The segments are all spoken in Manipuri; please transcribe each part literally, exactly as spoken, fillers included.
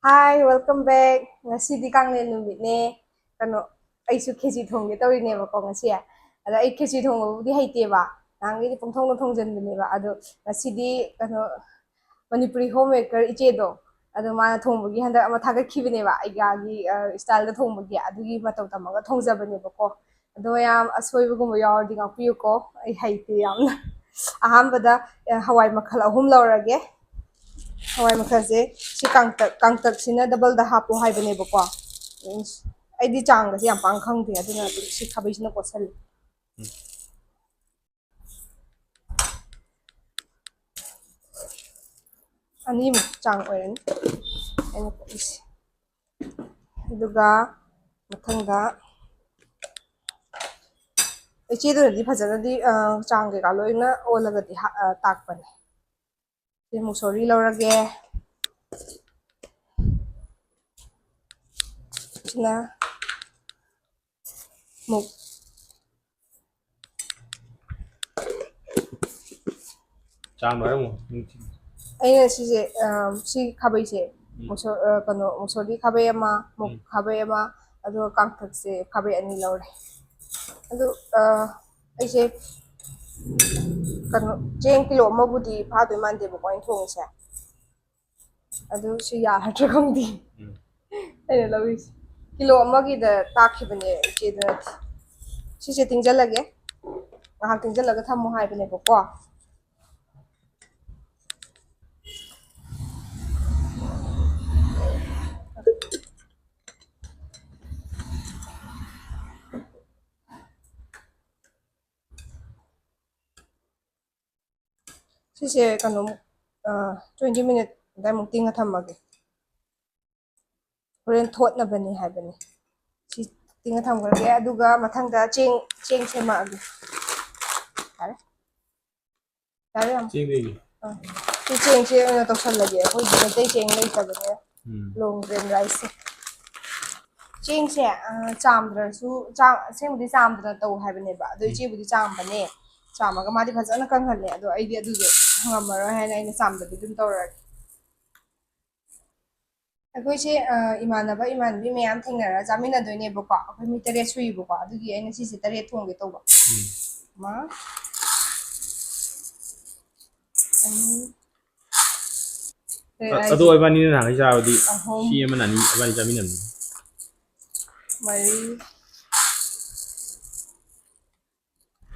Hi, welcome back. ꯉꯁꯤꯗꯤ ꯀꯥꯡꯂꯦꯟ ꯅꯨꯃꯤꯠꯅꯦ꯫ ꯀꯩꯅꯣ, ꯑꯩꯁꯨ ꯈꯦꯆꯤ ꯊꯣꯡꯒꯦ ꯇꯧꯔꯤꯅꯦꯕꯀꯣ ꯉꯁꯤ꯫ ꯑꯗ ꯑꯩ ꯈꯦꯆꯤ ꯊꯣꯡꯕꯕꯨꯗꯤ ꯍꯩꯇꯦꯕ, ꯅꯍꯥꯟꯒꯩꯗꯤ ꯄꯪꯊꯣꯡꯗ ꯊꯣꯡꯖꯟꯕꯅꯦꯕ꯫ ꯑꯗꯣ ꯉꯁꯤꯗꯤ ꯀꯩꯅꯣ, ꯃꯅꯤꯄꯨꯔꯤ ꯍꯣꯝ ꯃꯦꯀꯔ ꯏꯆꯦꯗꯣ, ꯑꯗꯣ ꯃꯥꯅ ꯊꯣꯡꯕꯒꯤ ꯍꯟꯗꯛ ꯑꯃ ꯊꯥꯒꯠꯈꯤꯕꯅꯦꯕ, ꯑꯩꯒꯤ ꯏꯁꯇꯥꯏꯜꯗ ꯊꯣꯡꯕꯒꯤ, ꯑꯗꯨꯒꯤ ꯃꯇꯧ ꯇꯝꯃꯒ ꯊꯣꯡꯖꯕꯅꯦꯕꯀꯣ꯫ ꯑꯗꯣ ꯃꯌꯥꯝ ꯑꯁꯣꯏꯕꯒꯨꯝꯕ ꯌꯥꯎꯔꯗꯤ ꯉꯥꯛꯄꯤꯌꯨꯀꯣ, ꯑꯩ ꯍꯩꯇꯦ ꯌꯥꯝꯅ꯫ ꯑꯍꯥꯟꯕꯗ, ꯑ, ꯍꯋꯥꯏ ꯃꯈꯜ ꯑꯍꯨꯝ ꯂꯧꯔꯒꯦ꯫ ꯍꯋꯥꯏ ꯃꯈꯜꯁꯦ ꯁꯤ ꯀꯥꯡꯇꯛ, ꯀꯥꯡꯇꯛꯁꯤꯅ ꯗꯕꯜꯗ ꯍꯥꯞꯄꯣ ꯍꯥꯏꯕꯅꯦꯕꯀꯣ꯫ ꯎꯝ, ꯑꯩꯗꯤ ꯆꯥꯡꯒꯁꯦ ꯌꯥꯝ ꯄꯥꯡ ꯈꯪꯗꯦ, ꯑꯗꯨꯅ ꯑꯗꯨꯝ ꯁꯤ ꯈꯥꯕꯩꯁꯤꯅ ꯀꯣꯠꯁꯜꯂꯤ꯫ ꯑꯅꯤꯃꯨꯛ ꯆꯥꯡ ꯑꯣꯏꯔꯅꯤ ꯑꯩꯅ ꯀꯣꯠꯂꯤꯁꯦ꯫ ꯑꯗꯨꯒ ꯃꯊꯪꯗ ꯏꯆꯦꯗꯨꯅꯗꯤ ꯐꯖꯅꯗꯤ, ꯑ, ꯆꯥꯡ ꯀꯩꯀꯥ ꯂꯣꯏꯅ ꯑꯣꯜꯂꯒꯗꯤ ꯍꯥ-, ꯑ, ꯇꯥꯛꯄꯅꯦ꯫ ꯁꯤ ꯃꯨꯛꯁꯣꯔꯤ ꯂꯧꯔꯒꯦ꯫ ꯁꯤꯅ ꯃꯨꯛ ꯆꯥꯝꯃ ꯑꯃꯨꯛ꯫ ꯑꯩꯅ ꯁꯤꯁꯦ, ꯑ, ꯁꯤ ꯈꯥꯕꯩꯁꯦ, ꯎꯝ꯫ ꯃꯨꯛꯁꯣ-, ꯑ, ꯀꯩꯅꯣ, ꯃꯨꯛꯁꯣꯔꯤ ꯈꯥꯕꯩ ꯑꯃ, ꯃꯨꯛ ꯎꯝ꯫ ꯈꯥꯕꯩ ꯑꯃ, ꯑꯗꯨꯒ ꯀꯥꯡꯇꯛꯁꯦ ꯈꯥꯕꯩ ꯑꯅꯤ ꯂꯧꯔꯦ꯫ ꯑꯗꯨ, ꯑ, ꯑꯩꯁꯦ ꯀꯩꯅꯣ, ꯆꯦꯡ ꯀꯤꯂꯣ ꯑꯃꯕꯨꯗꯤ ꯐꯥꯗꯣꯏ ꯃꯥꯟꯗꯦꯕꯀꯣ ꯑꯩꯅ ꯊꯣꯡꯉꯤꯁꯦ꯫ ꯑꯗꯨ ꯁꯤ ꯌꯥꯔꯗ꯭ꯔꯥ ꯈꯪꯗꯦ꯫ ꯎꯝ꯫ ꯑꯩꯅ ꯂꯧꯔꯤꯁꯦ꯫ ꯀꯤꯂꯣ ꯑꯃꯒꯤꯗ ꯇꯥꯛꯈꯤꯕꯅꯦ ꯏꯆꯦꯗꯨꯅꯗꯤ꯫ ꯁꯤꯁꯦ ꯇꯤꯡꯖꯜꯂꯒꯦ꯫ ꯉꯥꯏꯍꯥꯛ ꯇꯤꯡꯖꯜꯂꯒ ꯊꯝꯃꯣ ꯍꯥꯏꯕꯅꯦꯕꯀꯣ꯫ ꯁꯤꯁꯦ ꯀꯩꯅꯣꯃꯨꯛ, ꯑ, twenty minute ꯑꯗꯥꯏꯃꯨꯛ ꯇꯤꯡꯉ ꯊꯝꯃꯒꯦ꯫ ꯍꯣꯔꯦꯟ ꯊꯣꯠꯅꯕꯅꯤ ꯍꯥꯏꯕꯅꯤ꯫ ꯁꯤ ꯇꯤꯡꯉ ꯊꯝꯈ꯭ꯔꯒꯦ, ꯑꯗꯨꯒ ꯃꯊꯪꯗ ꯆꯦꯡ, ꯆꯦꯡ ꯁꯦꯝꯃꯛꯑꯒꯦ꯫ ꯌꯥꯔꯦ? ꯌꯥꯔꯦ ꯌꯥꯝ꯫ ꯆꯦꯡꯗꯒꯤ꯫ ꯑ, ꯁꯤ ꯆꯦꯡꯁꯦ ꯑꯣꯏꯅ ꯇꯧꯁꯜꯂꯒꯦ, ꯑꯩꯈꯣꯏꯗꯤ ꯃꯩꯇꯩ ꯆꯦꯡ ꯂꯩꯇꯕꯅꯤꯅ꯫ ꯎꯝ꯫ Long grain rice ꯁꯦ꯫ ꯆꯦꯡꯁꯦ, ꯑ, ꯆꯥꯝꯗ꯭ꯔꯁꯨ, ꯆꯥꯝ-, ꯑꯁꯦꯡꯕꯗꯤ ꯆꯥꯝꯗꯅ ꯇꯧ ꯍꯥꯏꯕꯅꯦꯕ꯫ ꯑꯗꯣ ꯎꯝ꯫ ꯏꯆꯦꯕꯨꯗꯤ ꯆꯥꯝꯕꯅꯦ꯫ ꯆꯥꯝꯃꯒ ꯃꯥꯗꯤ ꯐꯖꯅ ꯀꯪꯍꯜꯂꯦ꯫ ꯑꯗꯣ ꯑꯩꯗꯤ ꯑꯗꯨꯗꯣ ꯉꯝꯃꯔꯣꯏ ꯍꯥꯏꯅ ꯑꯩꯅ ꯆꯥꯝꯗꯕꯤ ꯑꯗꯨꯝ ꯇꯧꯔꯒꯦ꯫ ꯑꯩꯈꯣꯏꯁꯦ, ꯑ, ꯏꯃꯥꯟꯅꯕ ꯏꯃꯥꯟꯅꯕꯤ ꯃꯌꯥꯝ ꯊꯦꯡꯅꯔꯒ ꯆꯥꯃꯤꯟꯅꯗꯣꯏꯅꯦꯕꯀꯣ꯫ ꯑꯩꯈꯣꯏ ꯃꯤ ꯇꯔꯦꯠ ꯁꯨꯏꯕꯀꯣ, ꯑꯗꯨꯒꯤ ꯑꯩꯅ ꯁꯤꯁꯦ ꯇꯔꯦꯠ ꯊꯣꯡꯒꯦ ꯇꯧꯕ꯫ ꯎꯝ꯫ ꯑꯃ, ꯑꯅꯤ, ꯇꯔꯦꯠ ꯑ-, ꯍꯥꯏꯁꯦ꯫ ꯑꯗꯣ ꯏꯕꯥꯅꯤꯅ ꯅꯍꯥꯟꯒꯩ ꯆꯥꯕꯗꯤ ꯑꯍꯨꯝ꯫ ꯁꯤ ꯑꯃꯅ ꯑꯅꯤ, ꯏꯕꯥꯅꯤ ꯆꯥꯃꯤꯟꯅꯕꯅꯤ꯫ ꯃꯔꯤ,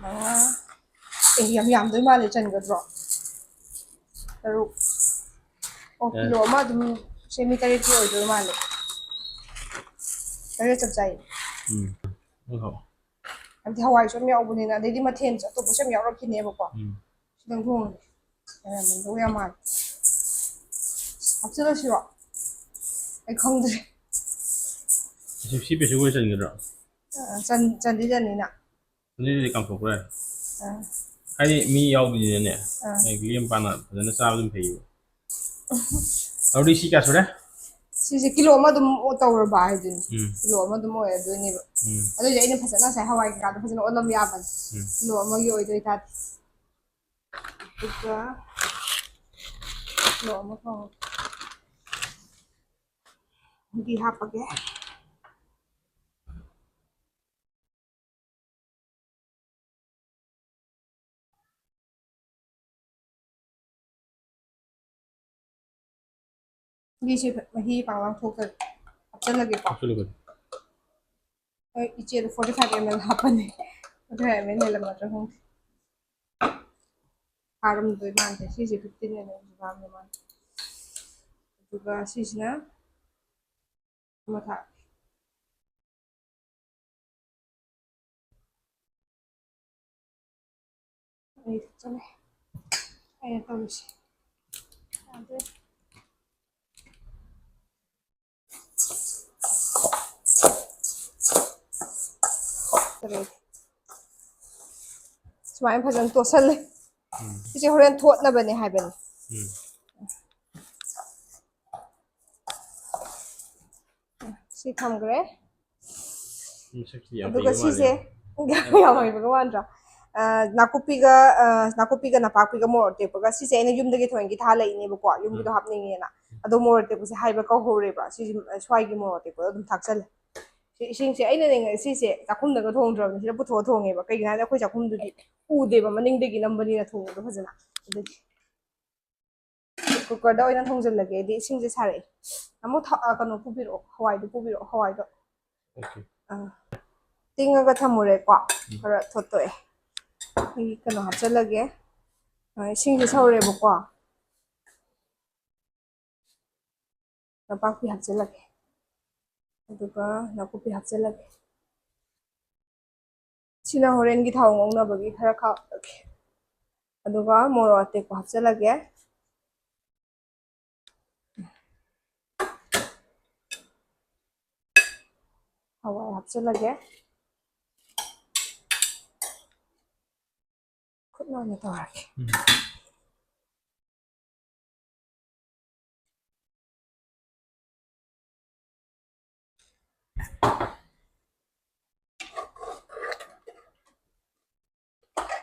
ꯃꯉꯥ꯫ ꯑꯦ, ꯌꯥꯝ ꯌꯥꯝꯗꯣꯏ ꯃꯥꯜꯂꯦ, ꯆꯟꯒꯗ꯭ꯔꯣ? ꯇꯔꯨꯛ꯫ ꯑꯣ, ꯌꯥꯏ꯫ ꯀꯤꯂꯣ ꯑꯃ ꯑꯗꯨꯝ ꯁꯦ, ꯃꯤ ꯇꯔꯦꯠꯀꯤ ꯑꯣꯏꯗꯣꯏ ꯃꯥꯜꯂꯦ꯫ ꯇꯔꯦꯠ ꯆꯞ ꯆꯥꯏ꯫ ꯎꯝ꯫ ꯍꯣꯏ, ꯍꯣꯏ꯫ ꯍꯥꯏꯕꯗꯤ ꯍꯋꯥꯏꯁꯨ ꯑꯗꯨꯝ ꯌꯥꯎꯕꯅꯤꯅ, ꯑꯗꯩꯗꯤ ꯃꯊꯦꯜꯁꯨ ꯑꯇꯣꯞꯄꯁꯨ ꯌꯥꯝ ꯌꯥꯎꯔꯛꯈꯤꯅꯦꯕꯀꯣ꯫ ꯎꯝ꯫ ꯈꯤꯇꯪ ꯊꯣꯡꯉꯒꯦ꯫ ꯌꯥꯝꯃꯟꯗꯧ ꯌꯥꯝ ꯃꯥꯜꯂꯦ꯫ ꯍꯥꯞꯆꯤꯜꯂꯁꯤꯔꯣ? ꯑꯩ ꯈꯪꯗ꯭ꯔꯦ꯫ ꯁꯤ, ꯁꯤ pressure cooker ꯆꯟꯒꯗ꯭ꯔꯣ? ꯑ, ꯆꯟ-, ꯆꯟꯗꯤ ꯆꯟꯅꯤꯅ꯫ ꯑꯗꯨꯗꯤ ꯀꯥꯝꯊꯣꯛꯈ꯭ꯔꯦ꯫ ꯑꯥ꯫ ꯍꯥꯏꯗꯤ ꯃꯤ ꯌꯥꯎꯕꯅꯤꯅꯅꯦ, ꯑꯥ꯫ ꯍꯦꯛ ꯂꯦꯝ ꯄꯥꯅ ꯐꯖꯅ ꯆꯥꯕ ꯑꯗꯨꯝ ꯐꯩꯌꯦꯕ꯫ ꯑꯗꯨꯗꯤ ꯁꯤ ꯀꯌꯥ ꯁꯨꯔꯦ? ꯁꯤꯁꯦ ꯀꯤꯂꯣ ꯑꯃ ꯑꯗꯨꯝ ꯇꯧꯔꯕ ꯍꯥꯏꯗꯨꯅꯤ꯫ ꯎꯝ꯫ ꯀꯤꯂꯣ ꯑꯃ ꯑꯗꯨꯝ ꯑꯣꯏꯔꯗꯣꯏꯅꯦꯕ꯫ ꯎꯝ꯫ ꯑꯗꯨꯏꯗꯤ ꯑꯩꯅ ꯐꯖꯅ ꯉꯁꯥꯏ ꯍꯋꯥꯏ ꯀꯩꯀꯥꯗꯣ ꯐꯖꯅ ꯑꯣꯜꯂꯝ ꯌꯥꯕꯅꯤ꯫ ꯎꯝ꯫ ꯀꯤꯂꯣ ꯑꯃꯒꯤ ꯑꯣꯏꯗꯣꯏ ꯇꯥꯔꯗꯤ꯫ ꯑꯗꯨꯒ ꯀꯤꯂꯣ ꯑꯃ ꯊꯣꯡꯉꯒꯦ꯫ ꯃꯍꯤ ꯍꯥꯞꯄꯒꯦ꯫ ꯃꯍꯤꯁꯦ, ꯃꯍꯤ ꯄꯥꯛ ꯂꯥꯡꯊꯣꯛꯇꯕꯤ ꯍꯥꯞꯆꯜꯂꯒꯦꯀꯣ꯫ ꯍꯥꯞꯆꯜꯂꯨ ꯀꯩꯅꯣ꯫ ꯍꯣꯏ, ꯏꯆꯦꯗꯣ forty five ml ꯍꯥꯞꯄꯅꯦ꯫ Forty five ml ꯍꯦꯜꯂꯝꯃꯗ꯭ꯔꯥ ꯈꯪꯗꯦ꯫ ꯐꯥꯔꯝꯗꯣꯏ ꯃꯥꯟꯗꯦ꯫ ꯁꯤꯁꯦ fifteen ml ꯐꯥꯔꯝꯗꯣꯏ ꯃꯥꯟꯗꯦ꯫ ꯑꯗꯨꯒ ꯁꯤꯁꯤꯅ ꯑꯃ ꯊꯥꯛ꯫ ꯑꯩ ꯆꯠꯂꯦ꯫ ꯑꯩꯅ ꯇꯧꯔꯤꯁꯦ꯫ ꯌꯥꯗ꯭ꯔꯦ꯫ ꯁꯨꯃꯥꯏꯅ ꯐꯖꯅ ꯇꯣꯠꯁꯜꯂꯦ꯫ ꯎꯝ꯫ ꯁꯤꯁꯦ ꯍꯣꯔꯦꯟ ꯊꯣꯠꯅꯕꯅꯦ ꯍꯥꯏꯕꯅꯤ꯫ ꯎꯝ꯫ ꯁꯤ ꯊꯝꯈ꯭ꯔꯦ꯫ ꯃꯁꯛꯁꯤꯗꯤ ꯌꯥꯝ ꯑꯗꯨꯒ ꯍꯩꯕ ꯁꯤꯁꯦ ꯃꯥꯜꯂꯦ꯫ ꯌꯥꯝ ꯍꯩꯕꯒ ꯃꯥꯟꯗ꯭ꯔꯥ? ꯑ, ꯅꯥꯀꯨꯞꯄꯤꯒ, ꯑ, ꯅꯥꯀꯨꯞꯄꯤꯒ ꯅꯄꯥꯛꯄꯤꯒ ꯃꯣꯔꯣꯛ ꯑꯇꯦꯛꯄꯒ, ꯁꯤꯁꯦ ꯑꯩꯅ ꯌꯨꯝꯗꯒꯤ ꯊꯑꯣꯏꯒꯤ ꯊꯥꯍꯜꯂꯛꯏꯅꯦꯕꯀꯣ, ꯌꯨꯝꯒꯤꯗꯣ ꯎꯝ꯫ ꯍꯥꯞꯅꯤꯡꯉꯦꯅ꯫ ꯎꯝ꯫ ꯑꯗꯣ ꯃꯣꯔꯣꯛ ꯑꯇꯦꯛꯄꯁꯦ ꯍꯥꯏꯕ ꯀꯧꯍꯧꯔꯦꯕ꯫ ꯁꯤꯁꯦ ꯁ꯭ꯋꯥꯏꯒꯤ ꯃꯣꯔꯣꯛ ꯑꯇꯦꯛꯄꯗꯣ ꯑꯗꯨꯝ ꯊꯥꯛꯆꯜꯂꯦ꯫ ꯁꯤ ꯏꯁꯤꯡꯁꯦ ꯑꯩꯅꯅꯦ ꯁꯤꯁꯦ ꯆꯥꯛꯈꯨꯝꯗꯒ ꯊꯣꯡꯗ꯭ꯔꯕꯅꯤ, ꯁꯤꯗ ꯄꯨꯊꯣꯛꯑ ꯊꯣꯡꯉꯦꯕ꯫ ꯀꯩꯒꯤꯅꯣ ꯍꯥꯏꯗꯤ ꯑꯩꯈꯣꯏ ꯆꯥꯛꯈꯨꯝꯗꯨꯗꯤ ꯎꯗꯦꯕ, ꯃꯅꯤꯡꯗꯒꯤ ꯅꯝꯕꯅꯤꯅ ꯊꯣꯡꯕꯗꯣ ꯐꯖꯅ꯫ ꯑꯗꯨꯒꯤ ꯀꯨꯀꯔꯗ ꯑꯣꯏꯅ ꯊꯣꯡꯖꯤꯜꯂꯒꯦ꯫ ꯑꯩꯗꯤ ꯏꯁꯤꯡꯁꯦ ꯁꯥꯔꯛꯑꯦ꯫ ꯑꯃꯨꯛ ꯊ-, ꯑ, ꯀꯩꯅꯣ ꯄꯨꯕꯤꯔꯛꯑꯣ, ꯍꯋꯥꯏꯗꯨ ꯄꯨꯕꯤꯔꯛꯑꯣ, ꯍꯋꯥꯏꯗꯣ꯫ ꯑꯥ꯫ ꯇꯤꯡꯉꯒ ꯊꯝꯃꯨꯔꯦꯀꯣ꯫ ꯎꯝ꯫ ꯈꯔ ꯊꯣꯠꯇꯣꯛꯑꯦ꯫ ꯑꯩ ꯀꯩꯅꯣ ꯍꯥꯞꯆꯜꯂꯒꯦ꯫ ꯑ, ꯏꯁꯤꯡꯁꯦ ꯁꯧꯔꯦꯕꯀꯣ꯫ ꯅꯄꯥꯛꯄꯤ ꯍꯥꯞꯆꯜꯂꯒꯦ꯫ ꯑꯗꯨꯒ ꯅꯥꯀꯨꯞꯄꯤ ꯍꯥꯞꯆꯜꯂꯒꯦ꯫ ꯁꯤꯅ ꯍꯣꯔꯦꯟꯒꯤ ꯊꯥꯎ ꯉꯧꯅꯕꯒꯤ ꯈꯔ ꯈꯥꯛꯑꯒꯦ꯫ ꯑꯗꯨꯒ ꯃꯣꯔꯣꯛ ꯑꯇꯦꯛꯄ ꯍꯥꯞꯆꯜꯂꯒꯦ꯫ ꯍꯋꯥꯏ ꯍꯥꯞꯆꯜꯂꯒꯦ꯫ ꯈꯨꯠ ꯅꯥꯟꯅ ꯇꯧꯔꯒꯦ꯫ ꯎꯝ꯫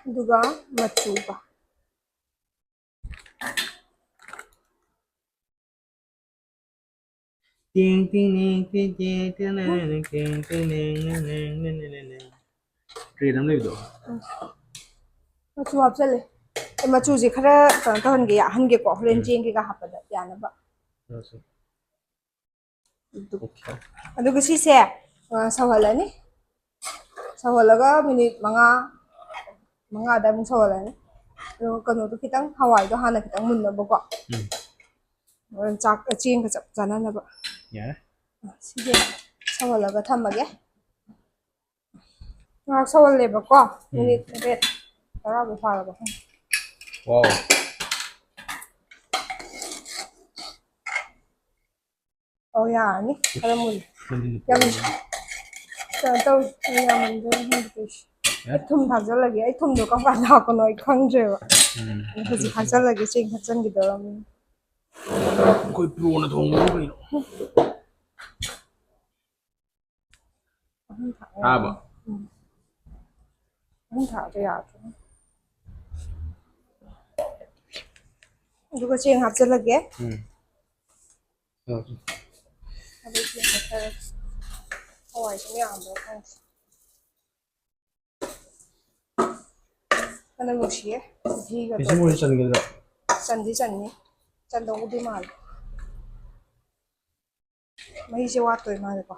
ꯑꯗꯨꯒ ꯃꯆꯨꯒ꯫ ꯇꯦꯡ ꯇꯦꯡ ꯅꯦꯡ ꯇꯦꯡ ꯇꯦꯡ ꯇꯦꯡ ꯅꯦꯡ ꯅꯦꯡ ꯇꯦꯡ ꯇꯦꯡ ꯅꯦꯡ ꯅꯦꯡ ꯅꯦꯡ ꯅꯦꯡ ꯅꯦꯡ ꯅꯦꯡ ꯅꯦꯡ꯫ ꯇ꯭ꯔꯦꯗ ꯑꯃ ꯂꯩꯕꯗꯣ꯫ ꯎꯝ꯫ ꯃꯆꯨ ꯍꯥꯞꯆꯜꯂꯦ꯫ ꯑꯦ, ꯃꯆꯨꯁꯦ ꯈꯔ ꯀꯩꯅꯣ ꯇꯧꯍꯟꯒꯦ, ꯌꯥꯛꯍꯟꯒꯦꯀꯣ, ꯍꯣꯔꯦꯟ ꯎꯝ꯫ ꯆꯦꯡ ꯀꯩꯀꯥ ꯍꯥꯞꯄꯗ ꯌꯥꯅꯕ꯫ ꯌꯥꯁꯦ꯫ ꯑꯗꯨ-, ꯑꯣꯀꯦ꯫ ꯑꯗꯨꯒ ꯁꯤꯁꯦ, ꯑ, ꯁꯧꯍꯜꯂꯅꯤ꯫ ꯁꯧꯍꯜꯂꯒ ꯃꯤꯅꯤꯠ ꯃꯉꯥ, ꯃꯉꯥ ꯑꯗꯥꯏꯃꯨꯛ ꯁꯧꯍꯜꯂꯅꯤ꯫ ꯑꯗꯨꯒ ꯀꯩꯅꯣꯗꯣ ꯈꯤꯇꯪ, ꯍꯋꯥꯏꯗꯣ ꯍꯥꯟꯅ ꯈꯤꯇꯪ ꯃꯨꯟꯅꯕꯀꯣ꯫ ꯎꯝ꯫ ꯍꯣꯔꯦꯟ ꯆꯥꯛ, ꯆꯦꯡꯒ ꯆꯞ ꯆꯥꯟꯅꯅꯕ꯫ ꯌꯥꯔꯦ꯫ ꯁꯤꯁꯦ ꯁꯧꯍꯜꯂꯒ ꯊꯝꯃꯒꯦ꯫ ꯉꯥꯏꯍꯥꯛ ꯁꯧꯍꯜꯂꯦꯕꯀꯣ꯫ ꯎꯝ꯫ ꯃꯤꯅꯤꯠ ꯇꯔꯦꯠ, ꯇꯔꯥꯃꯨꯛ ꯐꯥꯔꯕ ꯈꯪꯗꯦ꯫ ꯋꯥꯎ꯫ ꯑꯧ, ꯌꯥꯔꯅꯤ꯫ ꯈꯔ ꯃꯨꯜꯂꯦ꯫ ꯃꯨꯜꯂꯦ꯫ ꯌꯥꯝ ꯀꯩꯅꯣ ꯇꯧ-, ꯌꯥꯝꯃꯟꯗ꯭ꯔꯦ ꯈꯪꯗꯦ ꯇꯧꯏꯁꯦ꯫ ꯑꯦ? ꯑꯩ ꯊꯨꯝ ꯊꯥꯛꯆꯜꯂꯒꯦ꯫ ꯑꯩ ꯊꯨꯝꯗꯣ ꯀꯔꯝ ꯀꯥꯟꯗ ꯍꯥꯞꯄꯅꯣ ꯑꯩ ꯈꯪꯗ꯭ꯔꯦꯕ꯫ ꯎꯝ꯫ ꯍꯧꯖꯤꯛ ꯊꯥꯛꯆꯜꯂꯒꯦ, ꯆꯦꯡ ꯊꯥꯛꯆꯟꯈꯤꯗꯧꯔꯕꯅꯤꯅ꯫ ꯑꯩꯈꯣꯏ ꯄ꯭ꯔꯣꯅ ꯊꯣꯡꯕꯕꯨ ꯀꯩꯅꯣ? ꯑꯍꯨꯝ ꯊꯥꯛ ꯌꯥꯔꯅꯤ꯫ ꯇꯥꯕ? ꯎꯝ꯫ ꯑꯍꯨꯝ ꯊꯥꯛꯑꯁꯨ ꯌꯥꯔꯅꯤ꯫ ꯑꯗꯨꯒ ꯆꯦꯡ ꯍꯥꯞꯆꯜꯂꯒꯦ꯫ ꯎꯝ꯫ ꯑꯗꯩꯗꯤ ꯉꯁꯥꯏ ꯍꯋꯥꯏꯁꯨ ꯌꯥꯝꯕ꯭ꯔꯥ ꯈꯪꯗꯦ꯫ ꯃꯅꯝ ꯅꯨꯡꯁꯤꯌꯦ꯫ ꯃꯍꯤꯒ ꯏꯁꯤꯡ ꯇꯧꯔꯒ꯫ ꯑꯣꯏꯅ ꯆꯟꯒꯗ꯭ꯔꯥ? ꯆꯟꯗꯤ ꯆꯟꯅꯤ꯫ ꯆꯟꯗꯧꯕꯨꯗꯤ ꯃꯥꯜꯂꯦ꯫ ꯃꯍꯤꯁꯦ ꯋꯥꯠꯇꯣꯏ ꯃꯥꯜꯂꯦꯀꯣ꯫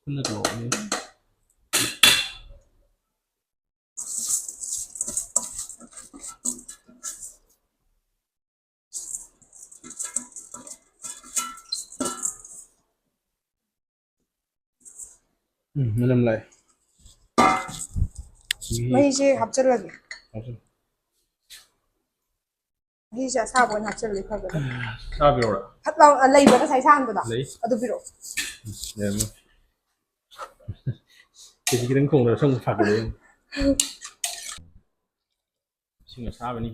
ꯀꯨꯟꯅ ꯇꯧꯔꯛꯑꯣꯅꯦ꯫ ꯎꯝ, ꯃꯅꯝ ꯂꯥꯛꯑꯦ꯫ ꯃꯍꯤꯁꯦ ꯍꯥꯞꯆꯜꯂꯒꯦ꯫ ꯍꯥꯞꯆꯜꯂꯨ꯫ ꯃꯍꯤꯁꯦ ꯑꯁꯥꯕ ꯑꯣꯏꯅ ꯍꯥꯞꯆꯜꯂꯗꯤ ꯐꯒꯗ꯭ꯔꯥ? ꯁꯥꯕꯤꯔꯣꯔꯥ? ꯐꯠ ꯂꯥꯎ-, ꯑ, ꯂꯩꯕ꯭ꯔꯥ ꯉꯁꯥꯏ ꯁꯥꯍꯟꯕꯗꯣ? ꯂꯩ꯫ ꯑꯗꯨ ꯄꯤꯔꯛꯑꯣ꯫ ꯂꯩꯔꯝꯃꯣꯏ꯫ ꯀꯦꯖꯤ ꯈꯤꯇꯪ ꯊꯣꯡꯗꯔꯁꯨ ꯑꯃꯨꯛ ꯁꯥꯒꯠꯂꯛꯑꯦ꯫ ꯏꯁꯤꯡ ꯑꯁꯥꯕꯅꯤ꯫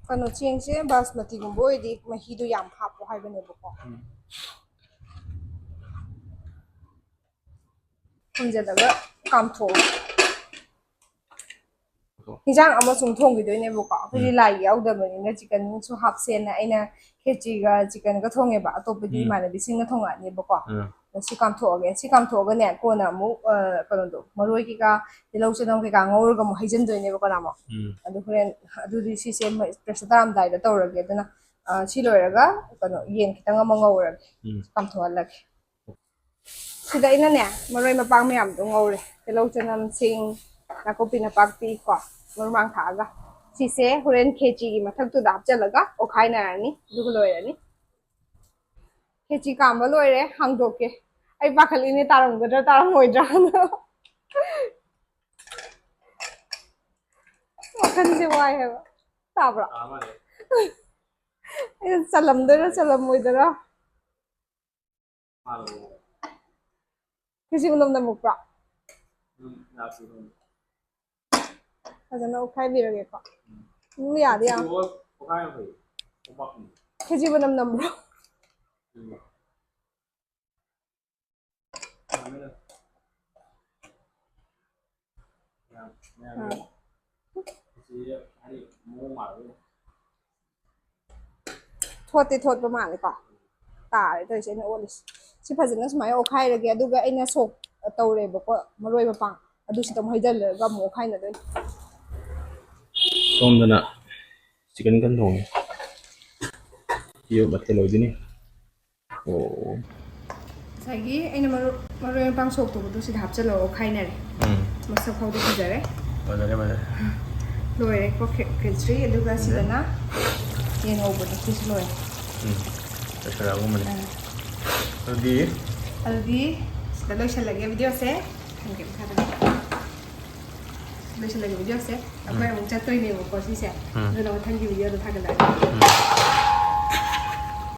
ꯀꯩꯅꯣ, ꯆꯦꯡꯁꯦ ꯕꯥꯁꯃꯇꯤꯒꯨꯝꯕ ꯑꯣꯏꯔꯗꯤ ꯃꯍꯤꯗꯣ ꯌꯥꯝ ꯍꯥꯞꯄꯣ ꯍꯥꯏꯕꯅꯦꯕꯀꯣ꯫ ꯎꯝ꯫ ꯊꯝꯖꯤꯜꯂꯒ ꯀꯥꯝꯊꯣꯛꯑꯣ꯫ ꯏꯟꯖꯥꯡ ꯑꯃ ꯁꯨꯝ ꯊꯣꯡꯈꯤꯗꯣꯏꯅꯦꯕꯀꯣ꯫ ꯑꯩꯈꯣꯏꯗꯤ ꯎꯝ꯫ ꯂꯥꯏ ꯌꯥꯎꯗꯕꯅꯤꯅ ꯆꯤꯛꯀꯟꯁꯨ ꯍꯥꯞꯁꯦꯅ ꯑꯩꯅ ꯈꯦꯆꯤꯒ ꯆꯤꯛꯀꯟꯒ ꯊꯣꯡꯉꯦꯕ꯫ ꯑꯇꯣꯞꯄꯗꯤ ꯎꯝ꯫ ꯏꯃꯥꯟꯅꯕꯤꯁꯤꯡꯅ ꯊꯣꯡꯉꯛꯑꯅꯦꯕꯀꯣ꯫ ꯎꯝ꯫ ꯑꯗꯣ ꯁꯤ ꯀꯥꯝꯊꯣꯛꯑꯒꯦ꯫ ꯁꯤ ꯀꯥꯝꯊꯣꯛꯑꯒꯅꯦ, ꯀꯣꯟꯅ ꯑꯃꯨꯛ, ꯑ, ꯀꯩꯅꯣꯗꯣ, ꯃꯔꯣꯏ ꯀꯩꯀꯥ, ꯇꯤꯜꯍꯧ ꯆꯅꯝ ꯀꯩꯀꯥ ꯉꯧꯔꯒ ꯑꯃꯨꯛ ꯍꯩꯖꯤꯟꯗꯣꯏꯅꯦꯕꯀꯣ ꯅꯍꯥꯟꯃꯨꯛ꯫ ꯎꯝ꯫ ꯑꯗꯨ ꯍꯣꯔꯦꯟ, ꯑꯗꯨꯗꯤ ꯁꯤꯁꯦ ꯃ-, ꯄ꯭ꯔꯦꯁꯔ ꯇꯥꯔꯝꯗꯥꯏꯗ ꯇꯧꯔꯒꯦ꯫ ꯑꯗꯨꯅ, ꯑ, ꯁꯤ ꯂꯣꯏꯔꯒ, ꯀꯩꯅꯣ, ꯌꯦꯟ ꯈꯤꯇꯪ ꯑꯃ ꯉꯧꯔꯒꯦ꯫ ꯎꯝ꯫ ꯀꯥꯝꯊꯣꯛꯍꯜꯂꯒꯦ꯫ ꯁꯤꯗ ꯑꯩꯅꯅꯦ, ꯃꯔꯣꯏ ꯃꯄꯥꯡ ꯃꯌꯥꯝꯗꯣ ꯉꯧꯔꯦ꯫ ꯇꯤꯜꯍꯧ, ꯆꯅꯝ, ꯁꯤꯡ, ꯅꯥꯀꯨꯞꯄꯤ ꯅꯄꯥꯛꯄꯤ ꯀꯣ, ꯃꯔꯨ ꯃꯔꯥꯡ ꯊꯥꯛꯑꯒ꯫ ꯁꯤꯁꯦ ꯍꯣꯔꯦꯟ ꯈꯦꯆꯤꯒꯤ ꯃꯊꯛꯇꯨꯗ ꯍꯥꯞꯆꯜꯂꯒ ꯑꯣꯠꯈꯥꯏꯅꯔꯅꯤ, ꯑꯗꯨꯒ ꯂꯣꯏꯔꯅꯤ꯫ ꯈꯦꯆꯤ ꯀꯥꯝꯕ ꯂꯣꯏꯔꯦ, ꯍꯥꯡꯗꯣꯛꯀꯦ꯫ ꯑꯩ ꯄꯥꯈꯠꯂꯤꯅꯦ, ꯇꯥꯔꯝꯒꯗ꯭ꯔꯥ ꯇꯥꯔꯝꯃꯣꯏꯗ꯭ꯔꯥꯅ꯫ ꯋꯥꯈꯜꯁꯦ ꯋꯥꯏ ꯍꯥꯏꯕ꯫ ꯇꯥꯕ꯭ꯔꯣ? ꯑꯩꯅ ꯆꯜꯂꯝꯗꯣꯏꯔꯥ ꯆꯜꯂꯝꯃꯣꯏꯗꯣꯏꯔꯥ? ꯈꯦꯆꯤ ꯃꯅꯝ ꯅꯝꯃꯛꯄ꯭ꯔꯣ? ꯐꯖꯅ ꯑꯣꯠꯈꯥꯏꯕꯤꯔꯒꯦꯀꯣ꯫ ꯑꯗꯨꯝ ꯌꯥꯗꯤ ꯌꯥꯝ꯫ ꯈꯦꯆꯤ ꯃꯅꯝ ꯅꯝꯕ꯭ꯔꯣ? ꯑꯥ꯫ ꯊꯣꯠꯇꯤ ꯊꯣꯠꯄ ꯃꯥꯜꯂꯦꯀꯣ꯫ ꯇꯥꯔꯦ ꯇꯧꯔꯤꯁꯦ ꯑꯩꯅ ꯑꯣꯠꯂꯤꯁꯦ꯫ ꯁꯤ ꯐꯖꯅ ꯁꯨꯃꯥꯏꯅ ꯑꯣꯠꯈꯥꯏꯔꯒꯦ, ꯑꯗꯨꯒ ꯑꯩꯅ ꯁꯣꯛ ꯇꯧꯔꯦꯕꯀꯣ ꯃꯔꯣꯏ ꯃꯄꯥꯡ, ꯑꯗꯨꯁꯤꯗ ꯑꯃꯨꯛ ꯍꯩꯖꯤꯜꯂꯒ ꯑꯃꯨꯛ ꯑꯣꯠꯈꯥꯏꯅꯗꯣꯏꯅꯤ꯫ ꯁꯣꯝꯗꯅ ꯆꯤꯀꯟ ꯀꯟ ꯊꯣꯡꯉꯤ꯫ ꯁꯤ ꯃꯊꯦꯜ ꯑꯣꯏꯗꯣꯏꯅꯤ꯫ ꯑꯣ꯫ ꯉꯁꯥꯏꯒꯤ ꯑꯩꯅ ꯃꯔꯨ-, ꯃꯔꯣꯏ ꯃꯄꯥꯡ ꯁꯣꯛ ꯇꯧꯕꯗꯣ ꯁꯤꯗ ꯍꯥꯞꯆꯤꯜꯂꯒ ꯑꯣꯠꯈꯥꯏꯅꯔꯦ꯫ ꯎꯝ꯫ ꯃꯁꯛ ꯐꯥꯎꯗꯤ ꯐꯖꯔꯦ꯫ ꯐꯖꯔꯦ, ꯐꯖꯔꯦ꯫ ꯂꯣꯏꯔꯦꯀꯣ ꯈꯦ-, ꯈꯦꯆ꯭ꯔꯤ꯫ ꯑꯗꯨꯒ ꯁꯤꯗꯅ ꯌꯦꯟ ꯉꯧꯕꯗꯣ, ꯁꯤꯁꯨ ꯂꯣꯏꯔꯦ꯫ ꯎꯝ꯫ ꯂꯣꯏꯁꯤꯜꯂꯛꯑꯒꯨꯝꯕꯅꯦ꯫ ꯑꯥ꯫ ꯑꯗꯨꯗꯤ ꯑꯗꯨꯗꯤ ꯁꯤꯗ ꯂꯣꯏꯁꯤꯜꯂꯒꯦ ꯚꯤꯗꯤꯑꯣꯁꯦ꯫ ꯊꯝꯒꯦ ꯃꯈꯥꯗ꯫ ꯂꯣꯏꯁꯤꯜꯂꯒꯦ ꯚꯤꯗꯤꯑꯣꯁꯦ꯫ ꯑꯩꯈꯣꯏ ꯎꯝ꯫ ꯑꯃꯨꯛ ꯆꯠꯇꯣꯏꯅꯦꯕꯀꯣ ꯁꯤꯁꯦ꯫ ꯎꯝ꯫ ꯑꯗꯨꯅ ꯃꯊꯪꯒꯤ ꯚꯤꯗꯤꯑꯣꯗ ꯊꯥꯒꯠꯂꯛꯑꯒꯦ꯫ ꯎꯝ꯫